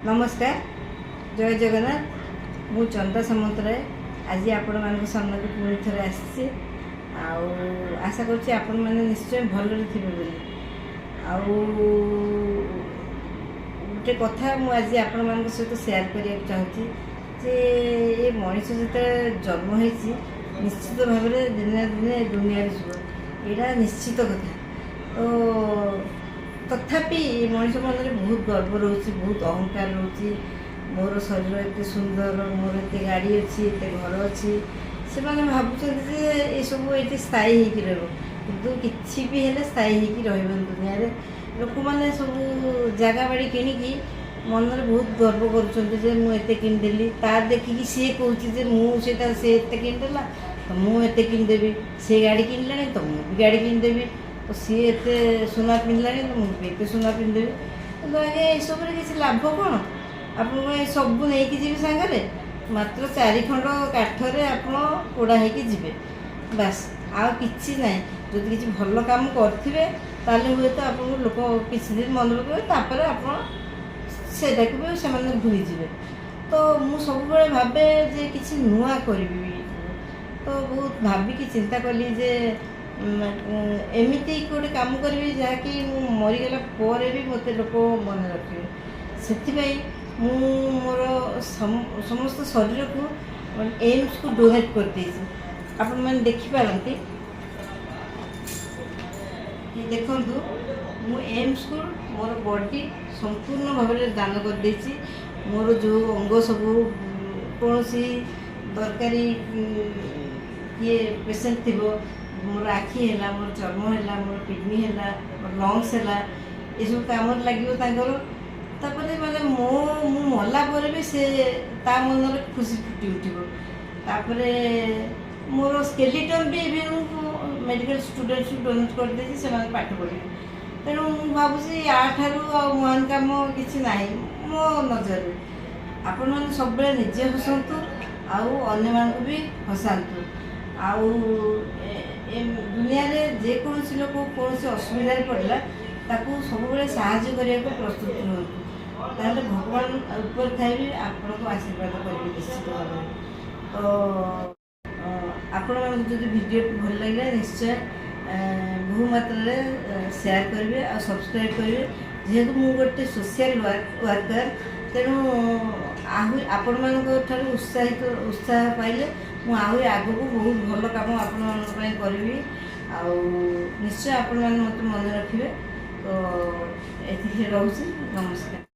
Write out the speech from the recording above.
ନମସ୍କାର, ଜୟ ଜଗନ୍ନାଥ। ମୁଁ ଚନ୍ଦା ସାମନ୍ତରାୟ ଆଜି ଆପଣମାନଙ୍କ ସାମ୍ନାକୁ ପୁଣି ଥରେ ଆସିଛି ଆଉ ଆଶା କରୁଛି ଆପଣମାନେ ନିଶ୍ଚୟ ଭଲରେ ଥିବେ ବୋଲି। ଆଉ ଗୋଟେ କଥା ମୁଁ ଆଜି ଆପଣମାନଙ୍କ ସହିତ ସେୟାର କରିବାକୁ ଚାହୁଁଛି ଯେ ଏ ମଣିଷ ଯେତେବେଳେ ଜନ୍ମ ହେଇଛି, ନିଶ୍ଚିତ ଭାବରେ ଦିନେ ନା ଦିନେ ଏ ଦୁନିଆରେ ଯିବ, ଏଇଟା ନିଶ୍ଚିତ କଥା। ତ ତଥାପି ମଣିଷ ମନରେ ବହୁତ ଗର୍ବ ରହୁଛି, ବହୁତ ଅହଙ୍କାର ରହୁଛି। ମୋର ଶରୀର ଏତେ ସୁନ୍ଦର, ମୋର ଏତେ ଗାଡ଼ି ଅଛି, ଏତେ ଘର ଅଛି। ସେମାନେ ଭାବୁଛନ୍ତି ଯେ ଏସବୁ ଏଇଠି ସ୍ଥାୟୀ ହେଇକି ରହିବ। କିନ୍ତୁ କିଛି ବି ହେଲେ ସ୍ଥାୟୀ ହେଇକି ରହିବନି ଦୁନିଆରେ। ଲୋକମାନେ ସବୁ ଜାଗା ବାଡ଼ି କିଣିକି ମନରେ ବହୁତ ଗର୍ବ କରୁଛନ୍ତି ଯେ ମୁଁ ଏତେ କିଣିଦେଲି। ତାର ଦେଖିକି ସିଏ କହୁଛି ଯେ ମୁଁ ସେଇଟା, ସେ ଏତେ କିଣିଦେଲା ତ ମୁଁ ଏତେ କିଣିଦେବି। ସେ ଗାଡ଼ି କିଣିଲାଣି ତ ମୁଁ ବି ଗାଡ଼ି କିଣିଦେବି। ତ ସିଏ ଏତେ ସୁନା ପିନ୍ଧିଲାଣି ତ ମୁଁ ବି ଏତେ ସୁନା ପିନ୍ଧିଦେବି। କିନ୍ତୁ ଆଜ୍ଞା, ଏସବୁରେ କିଛି ଲାଭ କ'ଣ? ଆପଣଙ୍କ ଏ ସବୁ ନେଇକି ଯିବେ ସାଙ୍ଗରେ? ମାତ୍ର ଚାରି ଖଣ୍ଡ କାଠରେ ଆପଣ ପୋଡ଼ା ହେଇକି ଯିବେ, ବାସ୍, ଆଉ କିଛି ନାହିଁ। ଯଦି କିଛି ଭଲ କାମ କରିଥିବେ, ତାହେଲେ ହୁଏତ ଆପଣଙ୍କୁ ଲୋକ କିଛି ଦିନ ମନେ ପକାଇବେ, ତାପରେ ଆପଣ ସେଇଟାକୁ ବି ସେମାନେ ଭୁଲିଯିବେ। ତ ମୁଁ ସବୁବେଳେ ଭାବେ ଯେ କିଛି ନୂଆ କରିବି। ତ ବହୁତ ଭାବିକି ଚିନ୍ତା କଲି ଯେ ଏମିତି ଗୋଟେ କାମ କରିବି ଯାହାକି ମୁଁ ମରିଗଲା ପରେ ବି ମୋତେ ଲୋକ ମନେ ରଖିବେ। ସେଥିପାଇଁ ମୁଁ ମୋର ସମସ୍ତ ଶରୀରକୁ ଏମ୍ସକୁ ଡୋନେଟ୍ କରିଦେଇଛି। ଆପଣମାନେ ଦେଖିପାରନ୍ତି, ଦେଖନ୍ତୁ, ମୁଁ ଏମ୍ସକୁ ମୋର ବଡି ସମ୍ପୂର୍ଣ୍ଣ ଭାବରେ ଦାନ କରିଦେଇଛି। ମୋର ଯେଉଁ ଅଙ୍ଗ ସବୁ କୌଣସି ଦରକାରୀ କିଏ ପେସେଣ୍ଟ ଥିବ, ମୋର ଆଖି ହେଲା, ମୋର ଚର୍ମ ହେଲା, ମୋର କିଡ଼ନୀ ହେଲା, ମୋର ଲଙ୍ଗସ୍ ହେଲା, ଏସବୁ କାମରେ ଲାଗିବ ତାଙ୍କର। ତାପରେ ମାନେ ମୁଁ ମଲା ପରେ ବି ସେ ତା ମନରେ ଖୁସି ଫୁଟି ଉଠିବ। ତାପରେ ମୋର ସ୍କେଲିଟନ୍ ବି ଇଭେନ୍ ମୁଁ ମେଡ଼ିକାଲ ଷ୍ଟୁଡେଣ୍ଟସକୁ ଡୋନେଟ୍ କରିଦେଇଛି, ସେମାନେ ପାଠ ପଢ଼ିବେ। ତେଣୁ ମୁଁ ଭାବୁଛି ୟାଠାରୁ ଆଉ ମହାନ କାମ କିଛି ନାହିଁ ମୋ ନଜରରେ। ଆପଣମାନେ ସବୁବେଳେ ନିଜେ ହସନ୍ତୁ ଆଉ ଅନ୍ୟମାନଙ୍କୁ ବି ହସାନ୍ତୁ। ଆଉ ଏ ଦୁନିଆରେ ଯେକୌଣସି ଲୋକ କୌଣସି ଅସୁବିଧାରେ ପଡ଼ିଲା, ତାକୁ ସବୁବେଳେ ସାହାଯ୍ୟ କରିବାକୁ ପ୍ରସ୍ତୁତ ରୁହନ୍ତୁ। ତାହେଲେ ଭଗବାନ ଉପରେ ଥାଇ ବି ଆପଣଙ୍କୁ ଆଶୀର୍ବାଦ କରିବେ ନିଶ୍ଚିତ ଭାବରେ। ତ ଆପଣମାନଙ୍କୁ ଯଦି ଭିଡ଼ିଓଟି ଭଲ ଲାଗିଲା, ନିଶ୍ଚୟ ବହୁ ମାତ୍ରାରେ ସେୟାର କରିବେ ଆଉ ସବସ୍କ୍ରାଇବ୍ କରିବେ। ଯେହେତୁ ମୁଁ ଗୋଟେ ସୋସିଆଲ ୱାର୍କର, ତେଣୁ ଆହୁରି ଆପଣମାନଙ୍କ ଠାରୁ ଉତ୍ସାହ ପାଇଲେ ମୁଁ ଆହୁରି ଆଗକୁ ବହୁତ ଭଲ କାମ ଆପଣମାନଙ୍କ ପାଇଁ କରିବି। ଆଉ ନିଶ୍ଚୟ ଆପଣମାନେ ମୋତେ ମନେ ରଖିବେ। ତ ଏତିକି ରହୁଛି, ନମସ୍କାର।